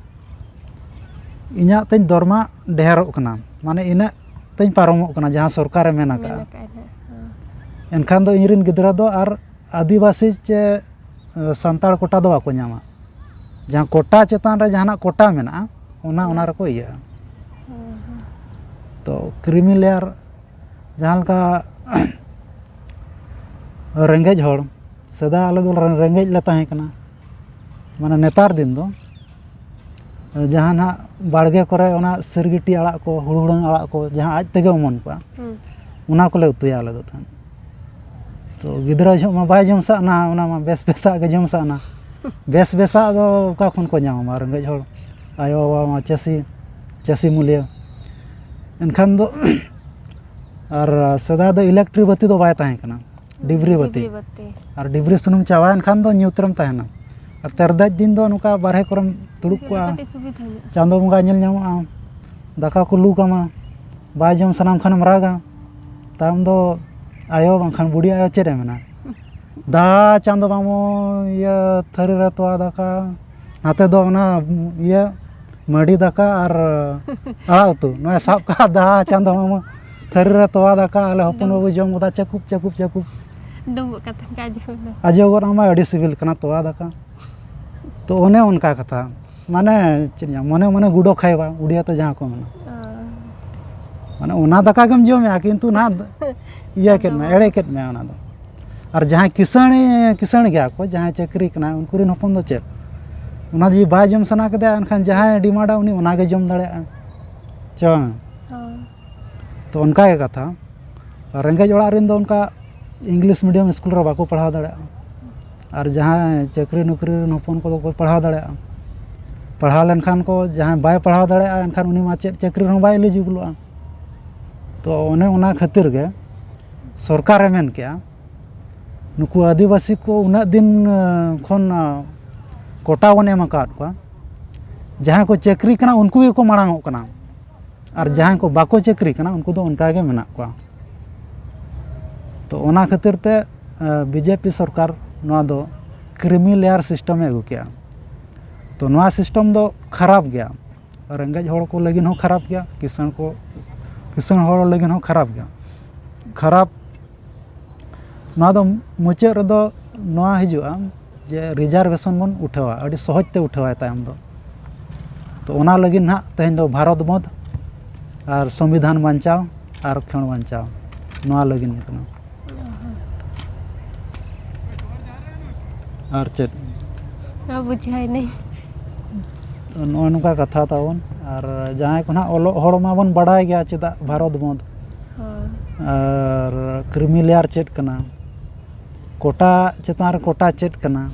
ᱤᱧᱟᱹᱜ ᱛᱤᱧ ᱫᱚᱨᱢᱟ ᱰᱷᱮᱨᱚᱜ ᱠᱟᱱᱟ, ᱢᱟᱱᱮ ᱤᱱᱟᱹᱜ ᱛᱤᱧ ᱯᱟᱨᱚᱢᱚᱜ ᱠᱟᱱᱟ ᱡᱟᱦᱟᱸ ᱥᱚᱨᱠᱟᱨᱮ ᱢᱮᱱ ᱢᱮᱱ ᱟᱠᱟᱫᱼᱟ᱾ ᱟᱠᱟᱫᱼᱟᱭ ᱱᱟᱦᱟᱜ, ᱦᱮᱸ᱾ ᱮᱱᱠᱷᱟᱱ ᱫᱚ ᱤᱧ ᱨᱤᱱ ᱜᱤᱫᱽᱨᱟᱹ ᱫᱚ ᱟᱨ ᱟᱹᱫᱤᱵᱟᱹᱥᱤ ᱪᱮ ᱥᱟᱱᱛᱟᱲ ᱠᱳᱴᱟ ᱫᱚ ᱵᱟᱠᱚ ᱧᱟᱢᱟ᱾ ᱡᱟᱦᱟᱸ ᱠᱳᱴᱟ ᱪᱮᱛᱟᱱ ᱨᱮ ᱡᱟᱦᱟᱱᱟᱜ ᱠᱳᱴᱟ ᱢᱮᱱᱟᱜᱼᱟ, ᱚᱱᱟ ᱚᱱᱟ ᱨᱮᱠᱚ ᱤᱭᱟᱹᱜᱼᱟ᱾ ᱦᱮᱸ, ᱦᱮᱸ᱾ ᱛᱚ ᱠᱨᱤᱢᱤ ᱞᱮᱭᱟᱨ ᱡᱟᱦᱟᱸ ᱞᱮᱠᱟ ᱨᱮᱸᱜᱮᱡ ᱦᱚᱲ, ᱥᱮᱫᱟᱭ ᱟᱞᱮ ᱫᱚ ᱨᱮᱸᱜᱮᱡ ᱞᱮ ᱛᱟᱦᱮᱸ ᱠᱟᱱᱟ, ᱢᱟᱱᱮ ᱱᱮᱛᱟᱨ ᱫᱤᱱ ᱫᱚ ᱡᱟᱦᱟᱸ ᱱᱟᱦᱟᱜ ᱵᱟᱲᱜᱮ ᱠᱚᱨᱮ ᱚᱱᱟ ᱥᱤᱨᱜᱤᱴᱤ ᱟᱲᱟᱜ ᱠᱚ, ᱦᱩᱲᱩᱲᱟᱹᱝ ᱟᱲᱟᱜ ᱠᱚ, ᱡᱟᱦᱟᱸ ᱟᱡ ᱛᱮᱜᱮ ᱚᱢᱚᱱ ᱠᱚᱜᱼᱟ, ᱦᱩᱸ᱾ ᱚᱱᱟ ᱠᱚᱞᱮ ᱩᱛᱩᱭᱟ ᱟᱞᱮ ᱫᱚ ᱛᱟᱦᱮᱸᱫ᱾ ᱛᱚ ᱜᱤᱫᱽᱨᱟᱹ ᱡᱚᱦᱚᱜ ᱢᱟ ᱵᱟᱭ ᱡᱚᱢ ᱥᱟᱜᱱᱟ, ᱚᱱᱟ ᱢᱟ ᱵᱮᱥ ᱵᱮᱥᱟᱜ ᱜᱮ ᱡᱚᱢ ᱥᱟᱜᱱᱟ᱾ ᱵᱮᱥ ᱵᱮᱥᱟᱜ ᱫᱚ ᱚᱠᱟ ᱠᱷᱚᱱ ᱠᱚ ᱧᱟᱢᱟ ᱢᱟ ᱨᱮᱸᱜᱮᱡ ᱦᱚᱲ? ᱟᱭᱳᱼᱵᱟᱵᱟ ᱢᱟ ᱪᱟᱹᱥᱤ, ᱪᱟᱹᱥᱤ ᱢᱩᱞᱤᱭᱟᱹ᱾ ᱮᱱᱠᱷᱟᱱ ᱫᱚ ᱟᱨ ᱥᱮᱫᱟᱭ ᱫᱚ ᱤᱞᱮᱠᱴᱨᱤᱠ ᱵᱟᱹᱛᱤ ᱫᱚ ᱵᱟᱭ ᱛᱟᱦᱮᱸ ᱠᱟᱱᱟ, ᱰᱤᱵᱨᱤ ᱵᱟᱹᱛᱤ᱾ ᱰᱤᱵᱨᱤ ᱵᱟᱹᱛᱤ᱾ ᱟᱨ ᱰᱤᱵᱨᱤ ᱥᱩᱱᱩᱢ ᱪᱟᱵᱟᱭᱮᱱ ᱠᱷᱟᱱ ᱫᱚ ᱧᱩᱛ ᱨᱮᱢ ᱛᱟᱦᱮᱱᱟ᱾ ᱟᱨ ᱛᱮᱨᱫᱮᱡ ᱫᱤᱱ ᱫᱚ ᱱᱚᱝᱠᱟ ᱵᱟᱨᱦᱮ ᱠᱚᱨᱮᱢ ᱫᱩᱲᱩᱵ ᱠᱚᱜᱼᱟ᱾ ᱠᱟᱹᱴᱤᱡ ᱥᱩᱵᱤᱫᱷᱟ ᱧᱚᱜ᱾ ᱪᱟᱸᱫᱚ ᱵᱚᱸᱜᱟ ᱧᱮᱞ ᱧᱟᱢᱚᱜᱼᱟ, ᱫᱟᱠᱟ ᱠᱚ ᱞᱩ ᱠᱟᱢᱟ, ᱵᱟᱭ ᱡᱚᱢ ᱥᱟᱱᱟᱢ ᱠᱷᱟᱱᱮᱢ ᱨᱟᱜᱟ᱾ ᱛᱟᱭᱚᱢ ᱫᱚ ᱟᱭᱳ ᱵᱟᱝᱠᱷᱟᱱ ᱵᱩᱰᱷᱤ ᱟᱭᱳ ᱪᱮᱫ ᱮ ᱢᱮᱱᱟ? "ᱫᱟ ᱪᱟᱸᱫᱚ ᱢᱟᱢᱚ, ᱤᱭᱟᱹ ᱛᱷᱟᱹᱨᱤ ᱨᱮ ᱛᱚᱣᱟ ᱫᱟᱠᱟ", ᱱᱟᱛᱮ ᱫᱚ ᱚᱱᱟ ᱤᱭᱟᱹ ᱢᱟᱹᱰᱤ ᱫᱟᱠᱟ ᱟᱨ ᱟᱲᱟᱜ ᱩᱛᱩ, ᱱᱚᱣᱟ ᱥᱟᱵ ᱠᱟᱜ, "ᱫᱟ ᱪᱟᱸᱫᱚ ᱢᱟᱢᱚ, ᱛᱷᱟᱹᱨᱤ ᱨᱮ ᱛᱚᱣᱟ ᱫᱟᱠᱟ", ᱟᱞᱮ ᱦᱚᱯᱚᱱ ᱵᱟᱹᱵᱩ ᱡᱚᱢ ᱜᱚᱫᱟ ᱪᱟᱹᱠᱩᱵ ᱪᱟᱹᱠᱩᱵ ᱪᱟᱹᱠᱩᱵ᱾ ᱰᱩᱸᱵᱩᱜ ᱠᱟᱛᱮ ᱠᱚ ᱟᱡᱚ ᱜᱚᱫᱟ᱾ ᱟᱡᱚ ᱜᱚᱫ ᱟᱢᱟ, ᱟᱹᱰᱤ ᱥᱤᱵᱤᱞ ᱠᱟᱱᱟ ᱛᱚᱣᱟ ᱫᱟᱠᱟ᱾ ᱛᱚ ᱚᱱᱮ ᱚᱱᱠᱟ ᱠᱟᱛᱷᱟ, ᱢᱟᱱᱮ ᱪᱮᱫ ᱤᱧ ᱢᱚᱱᱮ ᱢᱚᱱᱮ ᱜᱩᱰᱚ ᱠᱷᱟᱭᱵᱟ ᱩᱲᱤᱭᱟ ᱛᱮ ᱡᱟᱦᱟᱸ ᱠᱚ ᱢᱮᱱᱟ᱾ ᱢᱟᱱᱮ ᱚᱱᱟ ᱫᱟᱠᱟ ᱜᱮᱢ ᱡᱚᱢᱮᱜᱼᱟ, ᱠᱤᱱᱛᱩ ᱱᱟᱦᱟᱜ ᱤᱭᱟᱹ ᱠᱮᱫ ᱢᱮ, ᱮᱲᱮ ᱠᱮᱫ ᱢᱮ ᱚᱱᱟ ᱫᱚ᱾ ᱟᱨ ᱡᱟᱦᱟᱸᱭ ᱠᱤᱥᱟᱹᱬ ᱠᱤᱥᱟᱹᱬ ᱜᱮᱭᱟ ᱠᱚ, ᱡᱟᱦᱟᱸᱭ ᱪᱟᱹᱠᱨᱤ ᱠᱟᱱᱟᱭ, ᱩᱱᱠᱩ ᱨᱮᱱ ᱦᱚᱯᱚᱱ ᱫᱚ ᱪᱮᱫ? ᱚᱱᱟ ᱡᱩᱫᱤ ᱵᱟᱭ ᱡᱚᱢ ᱥᱟᱱᱟ ᱠᱮᱫᱮᱭᱟ, ᱮᱱᱠᱷᱟᱱ ᱡᱟᱦᱟᱸᱭ ᱰᱤᱢᱟᱱᱰᱟ ᱩᱱᱤ ᱚᱱᱟ ᱜᱮ ᱡᱚᱢ ᱫᱟᱲᱮᱭᱟᱜᱼᱟ᱾ ᱪᱮ ᱵᱟᱝ? ᱛᱚ ᱚᱱᱠᱟ ᱜᱮ ᱠᱟᱛᱷᱟ, ᱨᱮᱸᱜᱮᱡ ᱚᱲᱟᱜ ᱨᱮᱱ ᱫᱚ ᱚᱱᱠᱟ ᱤᱝᱞᱤᱥ ᱢᱤᱰᱤᱭᱟᱢ ᱥᱠᱩᱞ ᱨᱮ ᱵᱟᱠᱚ ᱯᱟᱲᱦᱟᱣ ᱫᱟᱲᱮᱭᱟᱜᱼᱟ᱾ ᱟᱨ ᱡᱟᱦᱟᱸᱭ ᱪᱟᱹᱠᱨᱤ ᱱᱚᱠᱨᱤ ᱨᱮᱱ ᱦᱚᱯᱚᱱ ᱠᱚᱫᱚ ᱠᱚ ᱯᱟᱲᱦᱟᱣ ᱫᱟᱲᱮᱭᱟᱜᱼᱟ᱾ ᱯᱟᱲᱦᱟᱣ ᱞᱮᱱᱠᱷᱟᱱ ᱠᱚ, ᱡᱟᱦᱟᱸᱭ ᱵᱟᱭ ᱯᱟᱲᱦᱟᱣ ᱫᱟᱲᱮᱭᱟᱜᱼᱟ, ᱮᱱᱠᱷᱟᱱ ᱩᱱᱤ ᱢᱟ ᱪᱮᱫ ᱪᱟᱹᱠᱨᱤ ᱨᱮᱦᱚᱸ ᱵᱟᱭ eligible ᱚᱜᱼᱟ᱾ ᱛᱚ ᱚᱱᱮ ᱚᱱᱟ ᱠᱷᱟᱹᱛᱤᱨ ᱜᱮ ᱥᱚᱨᱠᱟᱨᱮ ᱢᱮᱱ ᱠᱮᱜᱼᱟ, ᱱᱩᱠᱩ ᱟᱹᱫᱤᱵᱟᱹᱥᱤ ᱠᱚ ᱩᱱᱟᱹᱜ ᱫᱤᱱ, ᱟᱸ, ᱠᱷᱚᱱ, ᱟᱸ, ᱠᱳᱴᱟ ᱵᱚᱱ ᱮᱢ ᱟᱠᱟᱫ ᱠᱚᱣᱟ, ᱡᱟᱦᱟᱸᱭ ᱠᱚ ᱪᱟᱹᱠᱨᱤ ᱠᱟᱱᱟ ᱩᱱᱠᱩ ᱜᱮᱠᱚ ᱢᱟᱲᱟᱝ ᱚᱜ ᱠᱟᱱᱟ, ᱟᱨ ᱡᱟᱦᱟᱸᱭ ᱠᱚ ᱵᱟᱠᱚ ᱪᱟᱹᱠᱨᱤ ᱠᱟᱱᱟ ᱩᱱᱠᱩ ᱫᱚ ᱚᱱᱠᱟ ᱜᱮ ᱢᱮᱱᱟᱜ ᱠᱚᱣᱟ᱾ ᱛᱚ ᱚᱱᱟ ᱠᱷᱟᱹᱛᱤᱨ ᱛᱮ, ᱟᱸ, ᱵᱤᱡᱮᱯᱤ ᱥᱚᱨᱠᱟᱨ ᱱᱚᱣᱟ ᱫᱚ creamy layer system ᱮ ᱟᱹᱜᱩ ᱠᱮᱜᱼᱟ᱾ ᱛᱚ ᱱᱚᱣᱟ system ᱫᱚ ᱠᱷᱟᱨᱟᱯ ᱜᱮᱭᱟ, ᱨᱮᱸᱜᱮᱡ ᱦᱚᱲ ᱠᱚ ᱞᱟᱹᱜᱤᱫ ᱦᱚᱸ ᱠᱷᱟᱨᱟᱯ ᱜᱮᱭᱟ, ᱠᱤᱥᱟᱹᱬ ᱠᱚ, ᱠᱤᱥᱟᱹᱬ ᱦᱚᱲ ᱞᱟᱹᱜᱤᱫ ᱦᱚᱸ ᱠᱷᱟᱨᱟᱯ ᱜᱮᱭᱟ᱾ ᱠᱷᱟᱨᱟᱯ ᱱᱚᱣᱟ ᱫᱚ ᱢᱩᱪᱟᱹᱫ ᱨᱮᱫᱚ ᱱᱚᱣᱟ ᱦᱤᱡᱩᱜᱼᱟ ᱡᱮ reservation ᱵᱚᱱ ᱩᱴᱷᱟᱹᱣᱟ, ᱟᱹᱰᱤ ᱥᱚᱦᱚᱡᱽ ᱛᱮ ᱩᱴᱷᱟᱹᱣᱟᱭ ᱛᱟᱭᱚᱢ ᱫᱚ᱾ ᱛᱚ ᱚᱱᱟ ᱞᱟᱹᱜᱤᱫ ᱱᱟᱦᱟᱜ ᱛᱮᱦᱮᱧ ᱫᱚ ᱵᱷᱟᱨᱚᱛ ᱵᱚᱸᱫᱽ ᱟᱨ ᱥᱚᱝᱵᱤᱫᱷᱟᱱ ᱵᱟᱧᱪᱟᱣ ᱟᱨ ᱠᱷᱮᱸᱲ ᱵᱟᱧᱪᱟᱣ, ᱱᱚᱣᱟ ᱞᱟᱹᱜᱤᱫ ᱠᱟᱱᱟ᱾ ᱟᱨ ᱪᱮᱫ? ᱵᱩᱡᱷᱟᱹᱣ ᱱᱟᱹᱧ᱾ ᱛᱚ ᱱᱚᱜᱼᱚ ᱱᱚᱝᱠᱟ ᱠᱟᱛᱷᱟ ᱛᱟᱵᱚᱱ᱾ ᱟᱨ ᱡᱟᱦᱟᱸᱭ ᱠᱚ ᱱᱟᱦᱟᱜ ᱚᱞᱚᱜ ᱦᱚᱲ ᱢᱟᱵᱚᱱ ᱵᱟᱰᱟᱭ ᱜᱮᱭᱟ ᱪᱮᱫᱟᱜ ᱵᱷᱟᱨᱚᱛ ᱵᱚᱸᱫᱽ᱾ ᱦᱳᱭ᱾ ᱟᱨ creamy layer ᱪᱮᱫ ᱠᱟᱱᱟ, ᱠᱳᱴᱟ ᱪᱮᱛᱟᱱ ᱨᱮ ᱠᱳᱴᱟ ᱪᱮᱫ ᱠᱟᱱᱟ?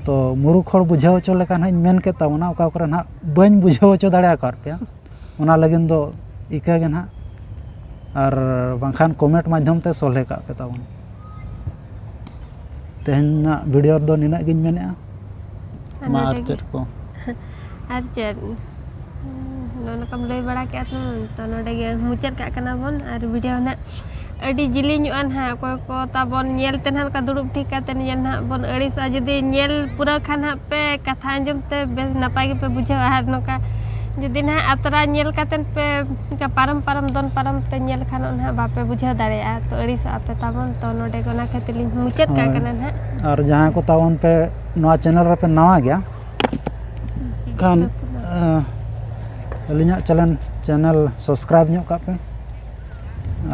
ᱛᱚ ᱢᱩᱨᱩᱠᱷ ᱦᱚᱲ ᱵᱩᱡᱷᱟᱹᱣ ᱦᱚᱪᱚ ᱞᱮᱠᱟ ᱱᱟᱦᱟᱜ ᱤᱧ ᱢᱮᱱ ᱠᱮᱫ ᱛᱟᱵᱚᱱᱟ, ᱚᱠᱟ ᱠᱚᱨᱮ ᱱᱟᱦᱟᱜ ᱵᱟᱹᱧ ᱵᱩᱡᱷᱟᱹᱣ ᱦᱚᱪᱚ ᱫᱟᱲᱮ ᱟᱠᱟᱫ ᱯᱮᱭᱟ, ᱚᱱᱟ ᱞᱟᱹᱜᱤᱫ ᱫᱚ ᱤᱠᱟᱹ ᱜᱮ ᱱᱟᱦᱟᱜ, ᱟᱨ ᱵᱟᱝᱠᱷᱟᱱ comment ᱢᱟᱫᱽᱫᱷᱚᱢ ᱛᱮ ᱥᱚᱞᱦᱮ ᱠᱟᱜ ᱯᱮ ᱛᱟᱵᱚᱱ᱾ ᱛᱮᱦᱮᱧᱟᱜ ᱵᱷᱤᱰᱤᱭᱳ ᱨᱮᱫᱚ ᱱᱤᱱᱟᱹᱜ ᱜᱤᱧ ᱢᱮᱱᱮᱫᱼᱟ᱾ ᱟᱨ ᱢᱟ ᱟᱨ ᱱᱚᱰᱮ ᱪᱮᱫ ᱜᱮ ᱠᱚ? ᱟᱨ ᱪᱮᱫ? ᱱᱚᱜᱼᱚ ᱱᱚᱝᱠᱟᱢ ᱞᱟᱹᱭ ᱵᱟᱲᱟ ᱠᱮᱫᱼᱟ ᱛᱚ, ᱛᱚ ᱱᱚᱰᱮ ᱜᱮ ᱢᱩᱪᱟᱹᱫ ᱠᱟᱜ ᱠᱟᱱᱟ ᱵᱚᱱ᱾ ᱟᱨ ᱵᱷᱤᱰᱤᱭᱳ ᱱᱟᱜ ᱟᱹᱰᱤ ᱡᱤᱞᱤᱧᱚᱜᱼᱟ ᱱᱟᱦᱟᱜ, ᱚᱠᱚᱭ ᱠᱚ ᱛᱟᱵᱚᱱ ᱧᱮᱞ ᱛᱮ ᱱᱟᱦᱟᱜ ᱱᱚᱝᱠᱟ ᱫᱩᱲᱩᱵ ᱴᱷᱤᱠ ᱠᱟᱛᱮ ᱧᱮᱞ ᱱᱟᱦᱟᱜ ᱵᱚᱱ ᱟᱹᱲᱤᱥᱚᱜᱼᱟ᱾ ᱡᱩᱫᱤ ᱧᱮᱞ ᱯᱩᱨᱟᱹᱣ ᱠᱷᱟᱱ ᱱᱟᱦᱟᱜ ᱯᱮ ᱠᱟᱛᱷᱟ ᱟᱸᱡᱚᱢ ᱛᱮ ᱵᱮᱥ ᱱᱟᱯᱟᱭ ᱜᱮᱯᱮ ᱵᱩᱡᱷᱟᱹᱣᱟ᱾ ᱟᱨ ᱱᱚᱝᱠᱟ ᱡᱩᱫᱤ ᱱᱟᱦᱟᱜ ᱟᱛᱨᱟ ᱧᱮᱞ ᱠᱟᱛᱮ ᱯᱮ ᱚᱱᱠᱟ ᱯᱟᱨᱚᱢ ᱯᱟᱨᱚᱢ ᱫᱚᱱ ᱯᱟᱨᱚᱢ ᱯᱮ ᱧᱮᱞ ᱠᱷᱟᱱ ᱱᱟᱦᱟᱜ ᱵᱟᱯᱮ ᱵᱩᱡᱷᱟᱹᱣ ᱫᱟᱲᱮᱭᱟᱜᱼᱟ, ᱛᱚ ᱟᱹᱲᱤᱥᱚᱜᱼᱟ ᱯᱮ ᱛᱟᱵᱚᱱ᱾ ᱛᱚ ᱱᱚᱰᱮ ᱜᱮ ᱚᱱᱟ ᱠᱷᱟᱹᱛᱤᱨ ᱞᱤᱧ ᱢᱩᱪᱟᱹᱫ ᱠᱟᱜ ᱦᱳᱭ᱾ ᱠᱟᱱᱟ ᱱᱟᱦᱟᱜ᱾ ᱟᱨ ᱡᱟᱦᱟᱸᱭ ᱠᱚ ᱛᱟᱵᱚᱱ ᱯᱮ ᱱᱚᱣᱟ ᱪᱮᱱᱮᱞ ᱨᱮᱯᱮ ᱱᱟᱣᱟ ᱜᱮᱭᱟ, ᱠᱷᱟᱱ ᱟᱹᱞᱤᱧᱟᱜ ᱪᱮᱱᱮᱞ ᱪᱮᱱᱮᱞ ᱥᱟᱵᱥᱠᱨᱟᱭᱤᱵᱽ ᱧᱚᱜ ᱠᱟᱜ ᱯᱮ᱾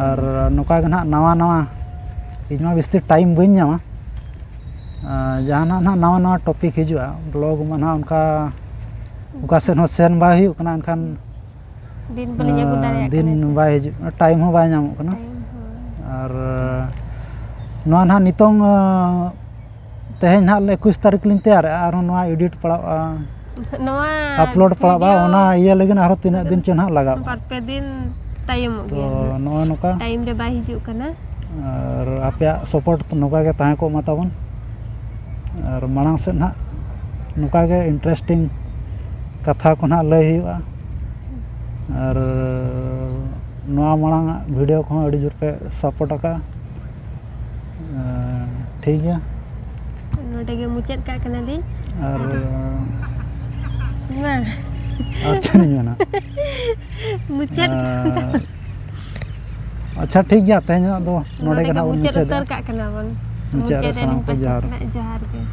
ᱟᱨ ᱱᱚᱝᱠᱟ ᱜᱮ ᱱᱟᱦᱟᱜ ᱱᱟᱣᱟ ᱱᱟᱣᱟ, ᱤᱧ ᱢᱟ ᱵᱤᱥᱛᱤ ᱴᱟᱭᱤᱢ ᱵᱟᱹᱧ ᱧᱟᱢᱟ᱾ ᱟᱨ ᱡᱟᱦᱟᱱᱟᱜ ᱱᱟᱦᱟᱜ ᱱᱟᱣᱟ ᱱᱟᱣᱟ ᱴᱚᱯᱤᱠ ᱦᱤᱡᱩᱜᱼᱟ, ᱵᱞᱚᱜᱽ ᱢᱟ ᱱᱟᱦᱟᱜ ᱚᱱᱠᱟ ᱚᱠᱟ ᱥᱮᱫ ᱦᱚᱸ ᱥᱮᱱ ᱵᱟᱭ ᱦᱩᱭᱩᱜ ᱠᱟᱱᱟ, ᱮᱱᱠᱷᱟᱱ ᱫᱤᱱ ᱵᱟᱹᱞᱤᱧ ᱟᱹᱜᱩ ᱫᱟᱲᱮᱭᱟᱜ ᱫᱤᱱ ᱠᱟᱱᱟ ᱥᱮ᱾ ᱵᱟᱭ ᱦᱤᱡᱩᱜ ᱠᱟᱱᱟ, ᱴᱟᱭᱤᱢ ᱦᱚᱸ ᱵᱟᱭ ᱧᱟᱢᱚᱜ ᱠᱟᱱᱟ᱾ ᱴᱟᱭᱤᱢ ᱦᱚᱸ᱾ ᱟᱨ ᱱᱚᱣᱟ ᱱᱟᱦᱟᱜ ᱱᱤᱛᱚᱝ ᱛᱮᱦᱮᱧ ᱱᱟᱦᱟᱜ ᱮᱠᱩᱥ ᱛᱟᱹᱨᱤᱠᱷ ᱞᱤᱧ ᱛᱮᱭᱟᱨᱮᱜᱼᱟ, ᱟᱨᱦᱚᱸ ᱱᱚᱣᱟ ᱮᱰᱤᱴ ᱯᱟᱲᱟᱜᱼᱟ, ᱱᱚᱣᱟ ᱟᱯᱞᱳᱰ ᱯᱟᱲᱟᱜᱼᱟ, ᱵᱷᱤᱰᱤᱭᱳ ᱚᱱᱟ ᱤᱭᱟᱹ ᱞᱟᱹᱜᱤᱫ ᱟᱨᱦᱚᱸ ᱛᱤᱱᱟᱹᱜ ᱫᱤᱱ ᱪᱚ ᱱᱟᱦᱟᱜ ᱞᱟᱜᱟᱜᱼᱟ᱾ ᱵᱟᱨ ᱯᱮ ᱫᱤᱱ ᱛᱟᱭᱚᱢᱚᱜ ᱛᱚ ᱜᱮᱭᱟ ᱱᱟᱦᱟᱜ᱾ ᱱᱚᱜᱼᱚ ᱱᱚᱝᱠᱟ᱾ ᱴᱟᱭᱤᱢ ᱨᱮ ᱵᱟᱭ ᱦᱤᱡᱩᱜ ᱠᱟᱱᱟ᱾ ᱟᱨ ᱟᱯᱮᱭᱟᱜ ᱥᱟᱯᱳᱨᱴ ᱱᱚᱝᱠᱟ ᱜᱮ ᱛᱟᱦᱮᱸ ᱠᱚᱜ ᱢᱟ ᱛᱟᱵᱚᱱ, ᱟᱨ ᱢᱟᱲᱟᱝ ᱥᱮᱫ ᱱᱟᱦᱟᱜ ᱱᱚᱝᱠᱟ ᱜᱮ ᱤᱱᱴᱟᱨᱮᱥᱴᱤᱝ ᱠᱟᱛᱷᱟ ᱠᱚ ᱱᱟᱦᱟᱜ ᱞᱟᱹᱭ ᱦᱩᱭᱩᱜᱼᱟ᱾ ᱟᱨ ᱱᱚᱣᱟ ᱢᱟᱲᱟᱝ ᱟᱜ ᱵᱷᱤᱰᱤᱭᱳ ᱠᱚᱦᱚᱸ ᱟᱹᱰᱤ ᱡᱳᱨ ᱯᱮ ᱥᱟᱯᱳᱨᱴ ᱟᱠᱟᱫᱼᱟ᱾ ᱟᱨ ᱴᱷᱤᱠ ᱜᱮᱭᱟ᱾ ᱱᱚᱰᱮ ᱜᱮ ᱢᱩᱪᱟᱹᱫ ᱠᱟᱜ ᱠᱟᱱᱟᱞᱤᱧ᱾ ᱟᱨ ᱢᱟ᱾ ᱟᱨ ᱪᱮᱫ ᱤᱧ ᱢᱮᱱᱟ? ᱢᱩᱪᱟᱹᱫ᱾ ᱟᱨ ᱟᱪᱪᱷᱟ, ᱴᱷᱤᱠ ᱜᱮᱭᱟ, ᱛᱮᱦᱮᱧᱟᱜ ᱫᱚ ᱱᱚᱰᱮ ᱱᱚᱰᱮ ᱜᱮ ᱜᱮ ᱱᱟᱦᱟᱜ ᱵᱚᱱ ᱢᱩᱪᱟᱹᱫ ᱢᱩᱪᱟᱹᱫᱟ᱾ ᱩᱛᱟᱹᱨ ᱠᱟᱜ ᱠᱟᱱᱟ ᱵᱚᱱ᱾ ᱢᱩᱪᱟᱹᱫ ᱨᱮ ᱢᱩᱪᱟᱹᱫ ᱥᱟᱱᱟᱢ ᱟᱹᱞᱤᱧ ᱠᱚ ᱯᱟᱦᱴᱟ ᱡᱚᱦᱟᱨ᱾ ᱠᱷᱚᱱᱟᱜ ᱡᱚᱦᱟᱨ ᱜᱮ᱾